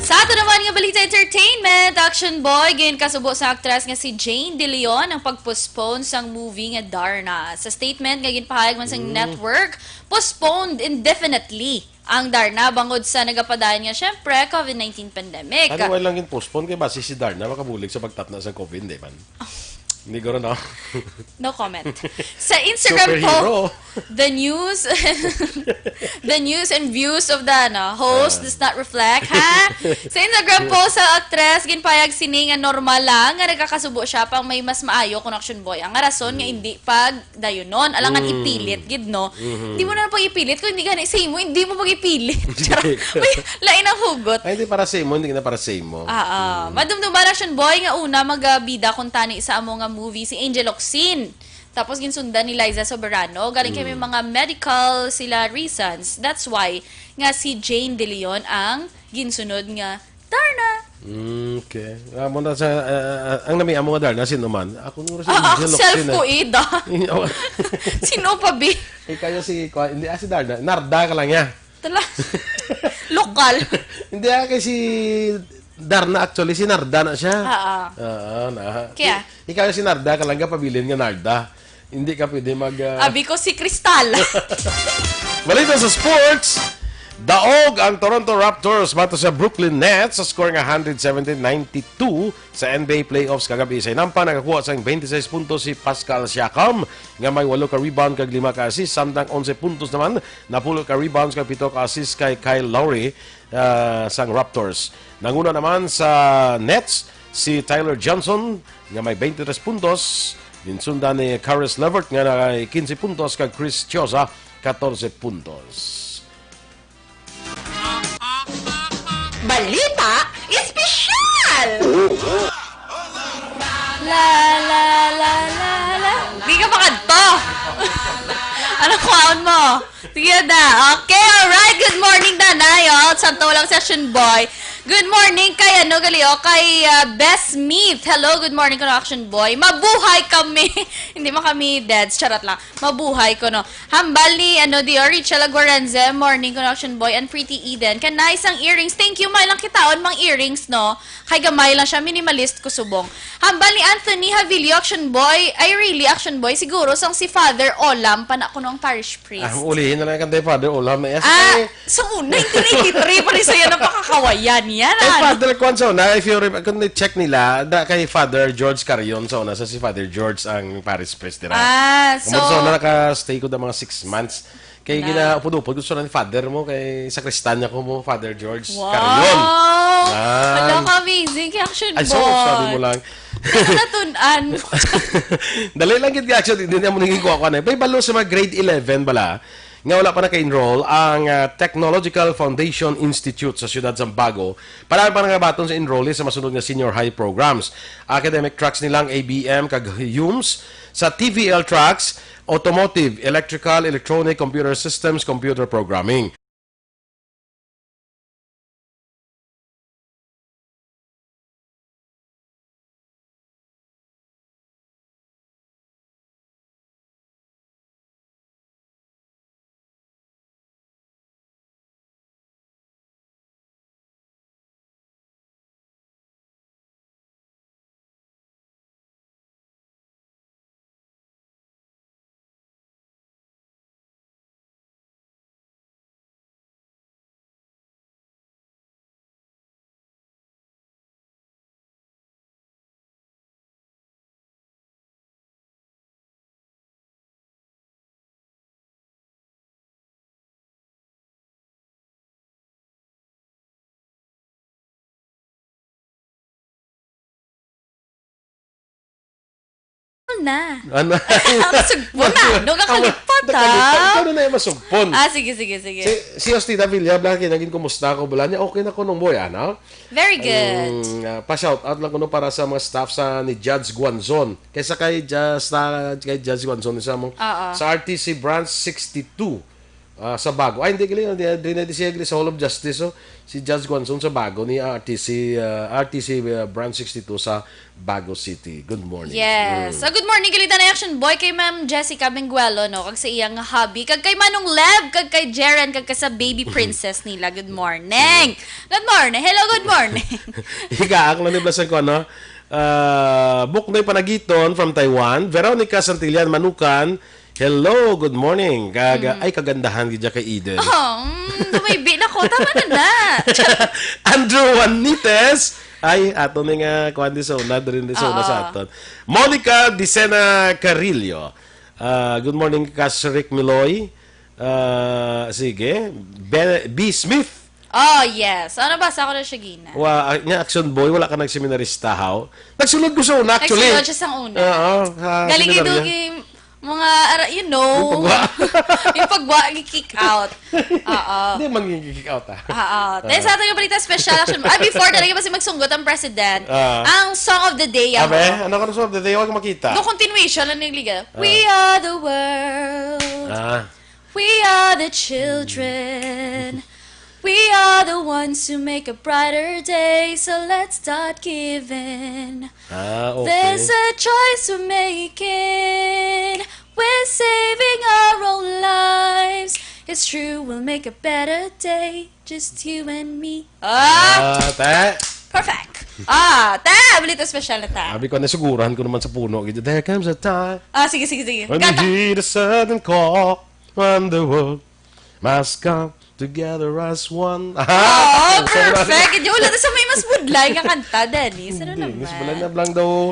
Sa ato naman nga balita entertainment, Action Boy, ginkasubo sa aktres nga si Jane De Leon ang pag-postpone sang movie nga Darna. Sa statement nga ginpahayag man sang network, postponed indefinitely ang Darna bangod sa nagapadayon nga, syempre, COVID nineteen pandemic. Ano, wala lang gin-postpone kay basi si Darna makabulig sa pagtatna sa COVID, di man? Hindi ko rin, no? No comment. Sa Instagram po, Superhero. The news, the news and views of the, ano, host Ah. does not reflect, ha? Sa Instagram po sa aktres, ginpayag sini nga normal lang nga nagakasubo siya pang may mas maayo kung Action Boy. Ang rason nga Mm. hindi pag dayunon, alangan Mm. ipilit gid, no? Mhm. Hindi mo na pag ipilit kung hindi gani sa imo, hindi mo pag ipilit. Charot. May lain ang hugot. Ay, hindi para sa imo, hindi na para sa imo. Ah, ah. Mm. Madumduman, Action Boy, nga una magabida kung tani sa amo nga movie si Angel Locsin. Tapos ginsundan ni Liza Soberano. Galing kay may Mm. mga medical sila reasons. That's why nga si Jane De Leon ang ginsunod nga Darna. Mm, okay. Amo na sa, ah, ah, ang nami amo nga Darna, sino man? Ako nga si Ah, ah, Angel Locsin, self eh. ko, eh, da. Sino pa, bi? Ikaw si, kwa-, hindi, ah, si Darna. Narda ka lang niya. Tala. Lokal. Hindi, ah, kay si Darna, actually, si Narda na siya. Ah, ah. Oo, na. Kaya? I-, ikaw si Narda ka lang, kapabilin nga Narda. Hindi ka pwede mag, ah, Abi ko si Kristal. Balita sa sports, daog ang Toronto Raptors batok sa Brooklyn Nets sa score nga hundred seventeen ninety-two sa N B A playoffs kagabi. Sa hinampa, nakakuha sang twenty-six puntos si Pascal Siakam, nga may walo ka rebound kag lima ka assist, samtang onse puntos naman, napulo ka rebounds kag pito ka assist kay Kyle Lowry, ah, sang Raptors. Nanguna naman sa Nets si Tyler Johnson, nga may twenty-three puntos. Ginsundan ni Caris LeVert, nga may quince puntos, kag Chris Chiosa, catorce puntos. Balita Espesyal! La, la, la, la, la. Di ka makadto. Anong kwaon mo? Sige na. Okay, alright. Good morning, Nanay. Oh, Santo Walang Session Boy. Good morning kay, ano, gali, oh, kay, ah, Best Meat. Hello, good morning, kuno Action Boy. Mabuhay kami. Hindi man kami deads. Charot lang. Mabuhay ko, no. Hambal ni, ano, Dio Richel Aguarenze, morning, kuno Action Boy, and Pretty Eden. Kanay sang earrings. Thank you, may lang kitaon mang earrings, no. Kay gamay lang siya, minimalist ko subong. Hambal ni Anthony Havilio, Action Boy. Ay, really, Action Boy. Siguro sang si Father Olam pa na kuno ang parish priest. Ah, ulihin na lang kantay Father Olam. Eh, Ah, kay sa una, nineteen eighty-three pa rin sa'yo napakakawayan yan, Kay ah. Father Kwan sa una, if you rem-, kung i-check nila, da kay Father George Carion sa una, sa si Father George ang parish priest nila. Ah, Ang so sa una, naka-stay ko da mga six months. Kay Na. ginaupod-upod, gusto na ni Father mo, kay sakristan niya ko mo, Father George Wow! Carion. Ah. Wala ka amazing kay Action Ay, sorry, Boy. sorry mo lang. Ano natun-an? Dali lang gid, Action, hindi na mo naging kuha-kuha na. May balo sa mga grade eleven bala, nga wala pa naka-enroll ang, ah, Technological Foundation Institute sa siyudad Zambago. Para pa nangabaton sa enrollee sa masunod nga senior high programs. Academic tracks nilang A B M kag Humes, sa T V L tracks, automotive, electrical, electronic, computer systems, computer programming. Na. Ano? Masugpon na. Ano ka kalipot, Ano, ha? Ano na yung masugpon? Ah, sige, sige, sige. Si, si Hostita Villa, bala, kaya naging kumusta ako, bala niya, okay na ko nung boy, ano? Very good. Ang, ah, pa-shout out lang kuno para sa mga staff sa ni Judge Guanzon. Kaysa kay Judge, sa, kay Judge Guanzon, sa mo, Oo. sa R T C Branch sixty-two, ah, sa Bago. Ay, hindi, gali, hindi, hindi, hindi siya gali sa Hall of Justice, oh. Si Judge Guanzon sa Bago, ni R T C, ah, R T C, ah, Branch sixty-two sa Bago City. Good morning. Yes. Mm. So, good morning, gali, Tanay Action Boy, kay Ma'am Jessica Benguelo, no? Kag sa iyang hubby, kag kay Manong Lev, kag kay Jeren, kag kay sa baby princess nila. Good morning. Good morning. Hello, good morning. Ika, ako lang ni Blasan ko, ano? Ah, Buknoy Panagiton from Taiwan. Veronica Santillan Manukan. Hello, good morning. Kag-, Mm. ay, kagandahan gid kay Eden. Oh, mm, gumaybi na ko. Tama na na. Andrew Juanites. Ay, ato ni nga kuan di sa una, diri di sa una sa Oo. aton. Monica Dicena Carrillo. Ah, good morning, Kas Rick Miloy. Ah, sige. Ben, B Smith. Oh, yes. Ano ba? Sa ako na siya gina. Wa, ah, nga action boy, wala ka nagseminarista, haw? Nagsulod ko sa una, actually. Nagsulod siya sa una. Oo, ha, Galing seminarya. Ito, yung mga, ara-, you know, Yung pagwa. yung pagwa, yung kick out. Oo. Hindi man yung kick out, ah. Oo. Te, sa ating balita special action. Ah, before, talaga kasi magsunggot ang president. Ah. Ang song of the day, Abe, ako. ano ka na song of the day? Huwag makita. No continuation, ano yung liga? Ah. We are the world. Ah. We are the children. We are the ones who make a brighter day. So let's start giving. Ah, okay. There's a choice we're making. We're saving our own lives. It's true, we'll make a better day. Just you and me. Ah! Ah, te. Perfect. Ah, te, balita special na ta. Sabi ko, nasuguran ko naman sa puno. There comes a time Ah, sige, sige, sige. when you Kanta. hear the sudden call from the world must come together as one. Oo, Sobra. perfect. Hindi, wala na sa may mas budlay nga kanta, Dennis. Ano Hindi, naman? Mas budlay na blang daw.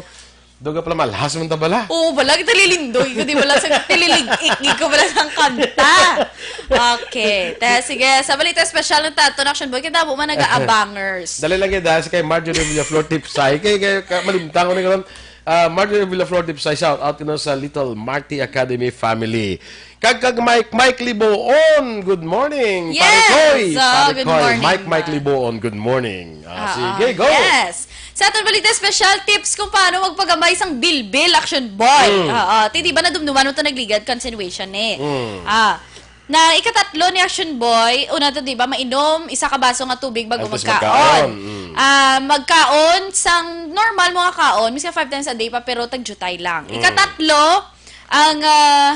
Doga pala, malhas man ta bala. Oo, bala, kita lilindoy ko, di bala, sa tililig-ik ko bala sang kanta. Okay. Te, sige, sa balita special ng Tato Action Boy, kita mo man naga-abangers. Dali lang yun, dahil si kay Marjorie Villaflor Tipsay. Kay, kay, ka-, malimtan ko na ganun. Ah, Marjorie Villaflor Tipsay, shout out ko na sa Little Marty Academy family. Kag, kag Mike, Mike Liboon, good morning. Yes. Pare Koy, Oh, Pare good Koy. morning, Mike, Mike Mike. Liboon, good morning. Ah, Ah, sige, go. Yes. Sa aton balita, special tips kung paano magpagamay sang bilbil, Action Boy. Mm. Ah, ah, ti, di ba nadumduman mo to nagligad, continuation eh. Mm. Ah, na ikatatlo ni Action Boy, una to, di ba, mainom isa ka baso nga tubig bago Antes magkaon. magkaon, mm. Ah, magkaon sang normal mo nga kaon, minsan five times a day pa, pero tagjutay lang. Mm. Ikatatlo, ang, ah,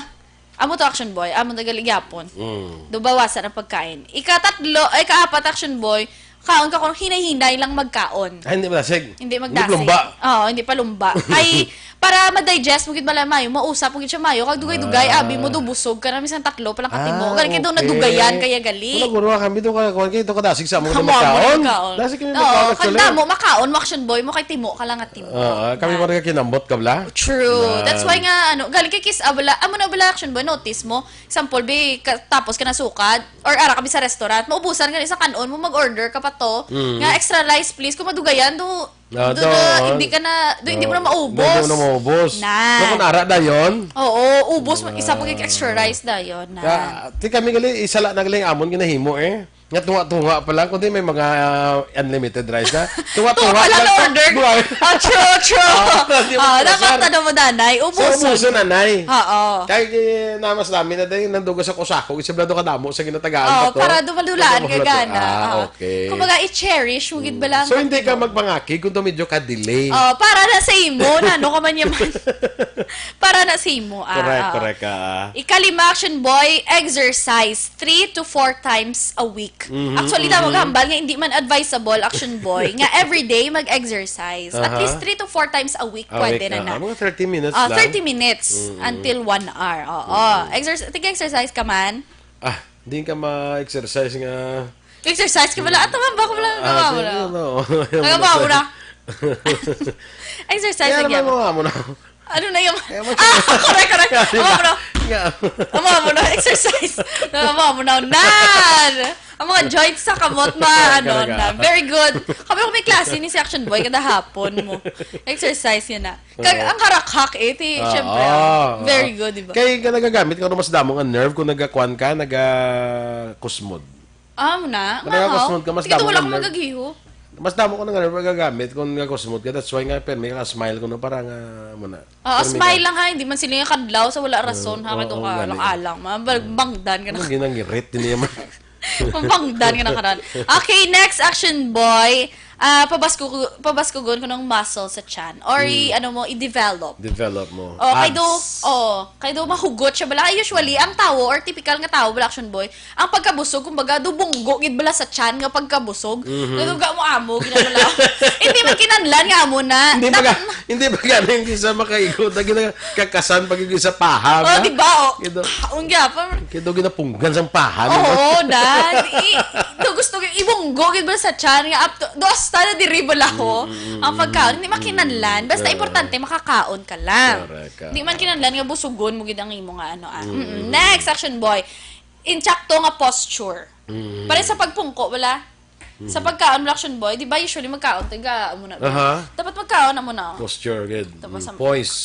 amo to, Action Boy, amo to gali gyapon. Mm. Do bawasan ang pagkain. Ikatatlo, ay, ikaapat, Action Boy, kaon ka kung hinay-hinay lang magkaon. Ay, hindi ba, sig? Hindi Hindi magdasig. lumba. Oo, hindi pa lumba. Ay, para ma-digest mo gid bala mayo, mausap mo gid siya mayo, kag dugay-dugay, Ah. abi mo, do busog ka na, minsan tatlo pa lang katimo. Ah, Gali kay do okay. nadugayan kaya gali. Wala, guro, kami do ka, kuwan, kay do ka dasig sa amo na Amo, amo na magkaon. magkaon. Dasig kami Oo, magkaon, kag actually. damo, makaon mo, Action Boy, mo kay timo ka lang nga timo. Oo, kami Na. mo nagkakinambot ka bala? True. Na. That's why nga, ano, gali kay kis-, ah, bala, amo na bala, Action Boy, notice mo, example, bi, ka-, tapos ka na sukad, or ara kami sa restaurant, maubusan ka na sa kanon mo, mag-order ka pa to, Mm. nga extra rice, please, kung madugayan, do, Ah, do do, na, ah. hindi ka na, do, hindi mo na Ah, maubos. hindi mo na maubos. Na. So, kung ara dayon? Oo, ubos mo, isa pa kag extra rice dayon na. Ah, ti kami gali, isa la na gali ang amon ginahimo eh. Nga tunga-tunga pa lang, kundi may mga, ah, unlimited rice na. Tunga-tunga Tunga pa lang lang. order. Buhay. Ah, true, true. Ah, di mo Ah, dapat masar. ano mo, nanay, So, ubuson. ubuson, nanay. Oo. Kay, eh, namas namin na dahil nandugo sa kusako, isip na doon kadamo sa ginatagaan Oo, pa to. para dumalulaan Para ka dumalulaan. gana. Ah, Oo. okay. Kumbaga, i-cherish mo gid Mm. bala ang So, hindi ka pagkaon. magpangakig kung to medyo ka-delay. Oh, para na sa imo na, ano ka man yaman. Para na sa imo, ah, Correct, ah. correct, ah. Ikalima, Action Boy, exercise three to four times a week. Mhm, Actually, tama mhm. ka, hambal nga hindi man advisable, Action Boy, nga everyday mag-exercise. At Aha. least three to four times a week, Ah, pwede wait na na. na. Ah, mga thirty minutes Ah, lang. thirty minutes Mm, mm. until one hour. Oo. Mm. Exercise, tig-exercise ka man? Ah, di ka ma-exercise nga Exercise ka pala. At tama ba ko lang? Ah, Tama mo sige, na. ano? Tama mo na. Exercise Kaya lang naman yan. mga amo na. Ano na yung Kaya mo Ah, correct, correct. Kaya Tama mo na. nga. Tama mo na. Exercise. Tama mo na. Nan! Ang mga joints sa kamot, ma-, Correct, ano, correct, na. ah. Very good. Kami kung may klase ni si Action Boy, kada hapon mo. Exercise yun na. Kag, Oo. ang harakhak, eh, ti, Oo, syempre, oo. very good, di ba? Kay ka nagagamit ka mas damo nga nerve kung nagakuan ka, nagakusmod. Ah, mo na? Kung nagakusmod ka, mas Sige, damo wala nga ko nerve. magagiho. Mas damo ko nga nerve gagamit kung nagakusmod ka. That's why nga, permi ka smile ko, no, para nga, mo na. Oo, Permi smile ka. lang ha, hindi man sila yung kadlaw sa wala rason, Oo, ha, kay oo, doon ka, gani. alang-alang, ma-, bangdan ka na. Ano ginangirit din niya, man? Mabangdan ka na karon. Okay, next action, boy. Ah, pabasku-, pabaskugon ko ng muscle sa chan. Or i-, Mm. ano mo, i-develop. Develop mo. Oh, kay do, Abs. oh, kay do mahugot siya bala. Usually, ang tawo or typical nga tawo bala, action boy, ang pagkabusog, kumbaga, do bunggo gid bala sa chan nga pagkabusog. Mhm. Naduga mo amo, ginabala. Hindi man kinanlan nga amo na. Hindi Dapat baga, hindi baga na yung isa makaigo. Dagi na kakasan pag yung isa paha, Oh, ba? di ba? Oh. Ito. Kaon gyapon. Kaya daw ginapunggan sang paha, di ba? Oo, dad. I-, Ito gusto ko yung ibunggo gid ba sa tiyan nga up to, do hasta na diri bala ho Mm, mm, ang pagkaon. Hindi makinanlan. Basta importante, makakaon ka lang. Correct, ah. Hindi man kinanlan nga busugon mo gid ang imo nga ano, ah. Mm, Mm, mm. Next, Action Boy. Insakto nga posture. Mm. Pare sa pagpungko, wala? Sa Mm. pagkaon, wala, Action Boy. Di ba usually magkaon, taga, amo na ba? Aha. Dapat magkaon, amo na. Posture, good. Tapos Mm, ang poise.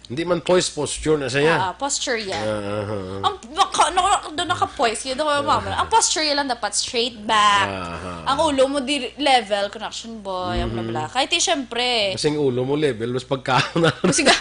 Hindi man poise, posture na siya. Ah, ah, posture yan. Ah, ah, ah. Ang, naka, naka, doon naka-poise, yun ako, mama. Ang posture yan lang dapat straight back. Ah, ah. Ang ulo mo di level, kung, Action Boy, ang Mhm. bla-bla. Kahit eh, syempre. Kasi ang ulo mo level, mas pagkaon na. Kasi nga,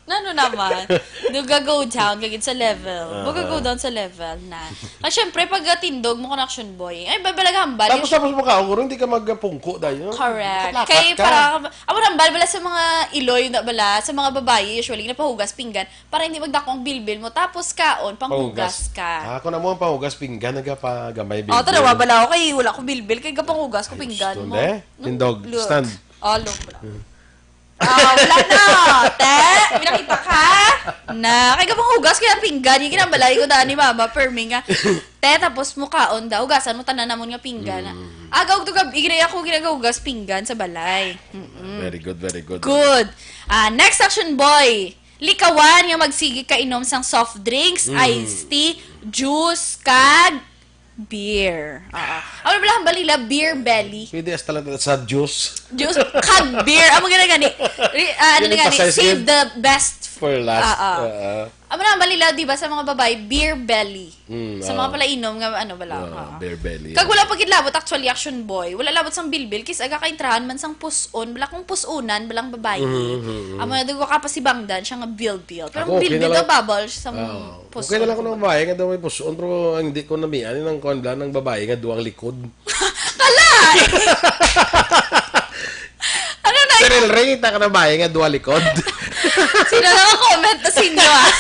nano naman. Duga go down, kagid sa level. Ah, Buga go ah. down sa level na. Kasi syempre, pag tindog mo, kung, Action Boy, ay, babalaghambal. Tapos, Yung tapos makaon, hindi ka magpungko dahil, no? Correct. Lakat Kay ka. para, amo nang bal bala sa mga iloy na bala, sa mga babayi, usually, napahugas pinggan, para hindi magdako ang bilbil mo, tapos kaon, panghugas Panghugas. ka. Ah, kung amo ang panghugas pinggan, nagapagamay Oh, bilbil. tanawa bala ako, kay wala ko bilbil, kay gapanghugas ko Ay, pinggan gusto mo. na eh. No, Tindog, look. stand. Oh, look, look. Ah, wala na, te. May nakita ka? Na, kay gapanghugas kaya pinggan, yung ginambalay ko daan ni mama, permi nga. Te, tapos mo kaon daw, hugasan mo tanan namon nga pinggan. Mm. Agaw to gab-, igre ako ginagahugas pinggan sa balay. Mm-mm. Very good, very good. Good. Ah, next, Action Boy. Likawan nga magsigi ka inom sang soft drinks, Mm. iced tea, juice, kag beer. Oo. Ano bala ang balila? Beer belly. Pwede hasta lang sa juice. Juice, kag beer. Amo gina gani. Re-, ah, ano Yan na ang gani? pasay Save save the best. for last. Ah, ah. Ah, ah. Amo na ang balila, di ba, sa mga babae, beer belly. Mm, Sa mga ah. pala inom nga, ano bala. Ah, Oo. beer belly. Kag wala pa gid labot, actually, Action Boy. Wala labot sang bilbil, kis aga ka intrahan man sang puson. Bala kung pusunan, balang babae. Mhm, mhm, mhm. Amo na, dugo ka pa si Bangdan, siya nga bilbil. Pero Ako, ang okay na bilbil daw, lang. bubbles sang Oo. Okay na lang kung puson. ang babae nga daw may puson, pero ang hindi ko namian, ang kuwan lang ng babae nga duwang likod. Kala! Ano na Cheryl Ray, kita ka na babae nga duwang likod. Sino na comment na sinyo, ah?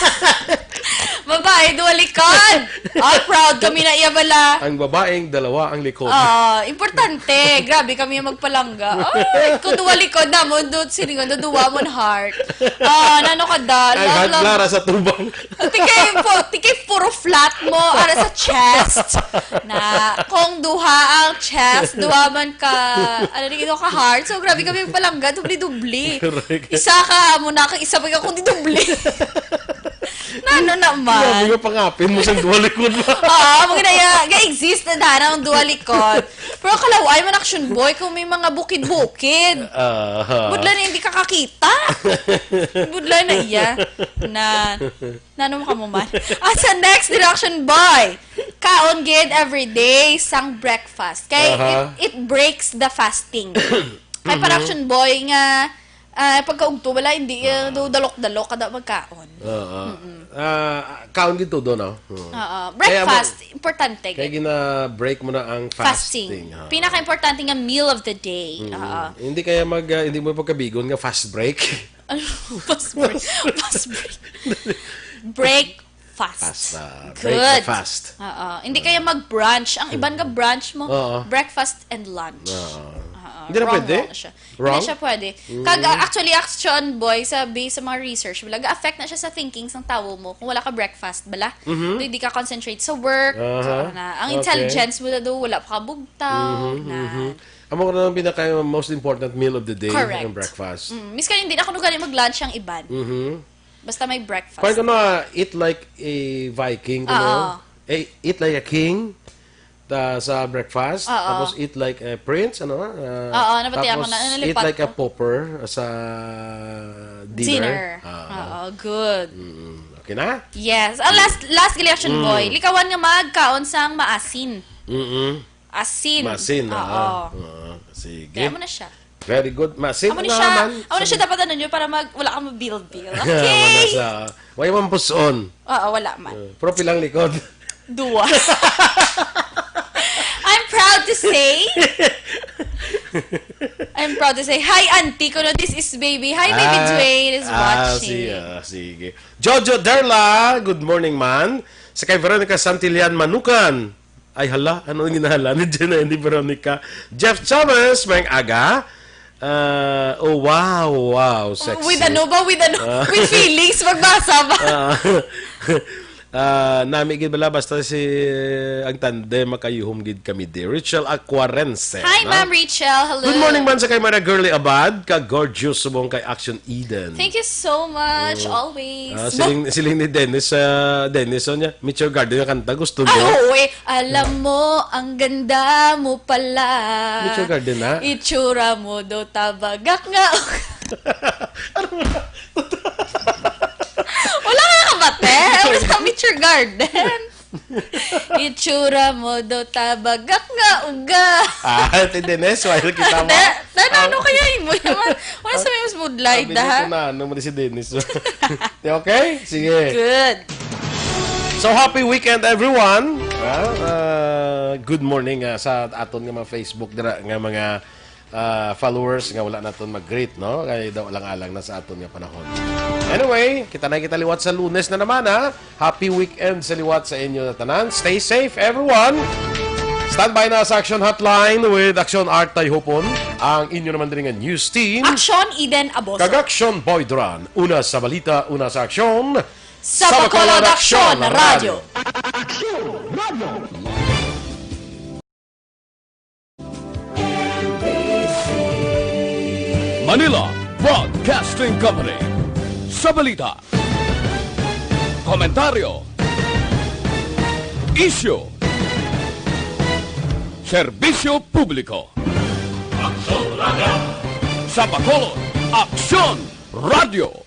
Babae, duwang likod. Oh, proud kami na iya bala. Ang babaeng dalawa ang likod. Oo, importante. Grabe kami yung magpalangga. Ay, kung duwang likod na mo, do, sino nga, do, duwa mo heart. Ah, nano ka da? Ang Love, heart love. Lara sa tubang. Tikay po, tikay puro flat mo, ara sa chest. Na, kung duha ang chest, duha man ka, ano, di ka heart. So, grabe kami palangga, dubli-dubli. Correct. Isa ka, amo na, kag isa pa ka, kung di dubli. Na, ano naman? Grabe nga pangapin mo sa duha likod mo. Oo, mga na, ya, ga-exist na daan ang duha likod. Pero kalaway man, Action Boy, kung may mga bukid-bukid. Ah. Budla na hindi ka kakita. Budla na iya. Na, Nanom ka mo man. Ah, sa next, Action Boy. Kaon gid every day sang breakfast. Kay Aha. it, it breaks the fasting. Kay para Mhm. Action Boy nga, ah, pagkaugto, wala, hindi, ah, Ah. do dalok-dalok kada magkaon. Oo. Mm-mm. Ah, kaon gid todo, no? Oo. Oo. Kaya mo Breakfast, importante Kaya gid. gina-break mo na ang Fasting. fasting, ha? Pinaka-importante nga meal of the day. Mm-mm. Oo. Hindi kaya mag, ah, hindi mo pagkabigon nga fast break? Ano? Fast break. Fast break. Break fast. Fast, ah, Good. break the fast. Oo. Hindi kaya mag-brunch. Ang iban nga brunch mo, Oo. breakfast and lunch. Oo. Oo. Hindi na Wrong, pwede? wrong siya. Wrong? Hindi siya pwede. Mm. Kag, ah, actually, Action Boy, sabi sa mga research, wala, ga-affect na siya sa thinking sang tawo mo kung wala ka breakfast, bala. Mhm. Do, hindi ka concentrate sa work. Aha. So, na, ang Okay. intelligence mo na do, wala pa ka bugtaw, Mhm, na. mhm. Amo ko na ang pinaka most important meal of the day, Correct. ang breakfast. Mm, miss ka, hindi na ako gani mag-lunch ang iban. Mhm. Basta may breakfast. Kuwan ko na, eat like a Viking, ano? Oo. Eh, eat like a king ta, sa breakfast. Oo. Tapos eat like a prince, ano? Ah, Oo, nabati ako tapos na, eat nalipat like a ko. pauper sa dinner. Dinner. Ah. Oo, good. Mm-mm. Okay na? Yes. Ang last, last gid, Action Mm. Boy. Likawan nga magkaon sang maasin. Mm-mm. Asin. Masin, Oo. ah. Ah, sige. Kaya mo na siya. Very good. Masin Amo ni na siya, naman. amo ni siya dapat ano nyo para mag, wala ka mabilbil. Wala Okay. sa, way man puson. Oo, wala man. Uh, pero pilang likod. Dua. I'm proud to say, I'm proud to say, hi, Auntie. Kuno, this is Baby. Hi, Baby Ah, Dwayne is ah, watching. si-, ah, sige. Jojo Derla, good morning, man. Sa kay Veronica Santillan Manukan. Ay, hala, ano ang ginahala ni Jenna and ni Veronica? Jeff Chavez, may aga. Ah, oh, wow, wow, sexy. With ano ba? With ano? Ah. With feelings, magbasa ba? Ah. Ah, nami gid bala, basta si, ang tandem, makayuhom gid kami di. Rachel Aquarense, Hi, no? Ma'am Rachel. Hello. Good morning man sa kay Mara Girly Abad, ka gorgeous subong kay Action Eden. Thank you so much. Always. Ah, siling, siling ni Dennis, ah, Dennis, oh, niya, Mature Garden nga kanta, gusto mo? Ah, oo eh. Alam mo, ang ganda mo pala. Mature Garden, ha? Itsura mo do tabagak nga. Wala ka kabate? Wala sa Mature Garden. Itsura mo do tabagak nga uga. Ah, Ate Dennis, while kita mo. Da, da, ano kaya mo naman? Wala sa may mas mood light, Sabi niya da? kung naano mo ni si Dennis. Okay? Sige. Good. So, happy weekend, everyone. Ah, ah, good morning, ah, sa aton nga mga Facebook dira nga mga, ah, followers nga wala naton mag-greet, no? Kay daw lang alang na sa aton nga panahon. Anyway, kita na kita liwat sa Lunes na naman, ha. Happy weekend sa liwat sa inyo na tanan. Stay safe, everyone. Standby na sa Action Hotline with Action Art Tayhupon, ang inyo naman diri nga news team. Action Eden Aboso. Kag Action Boy Duran. Una sa balita, una sa aksyon. Sa Bacolod Action Radio. Manila Broadcasting Company. Sa balita, komentaryo, isyu, serbisyo publiko. Sa Bacolod, Aksyon Radio.